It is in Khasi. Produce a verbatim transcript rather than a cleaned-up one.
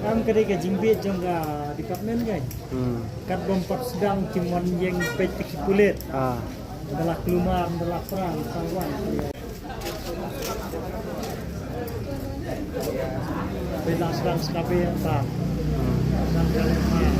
Kam ka dei ka jingbieit jong ka department kai. Hmm. Kat bym pat sdang ki mon ïeng peit ki pulit. Ah. Da la kulmar, da la prang, sa wan. Peit la sdang ska bieit ta. Hmm. Sdang ka leh ma.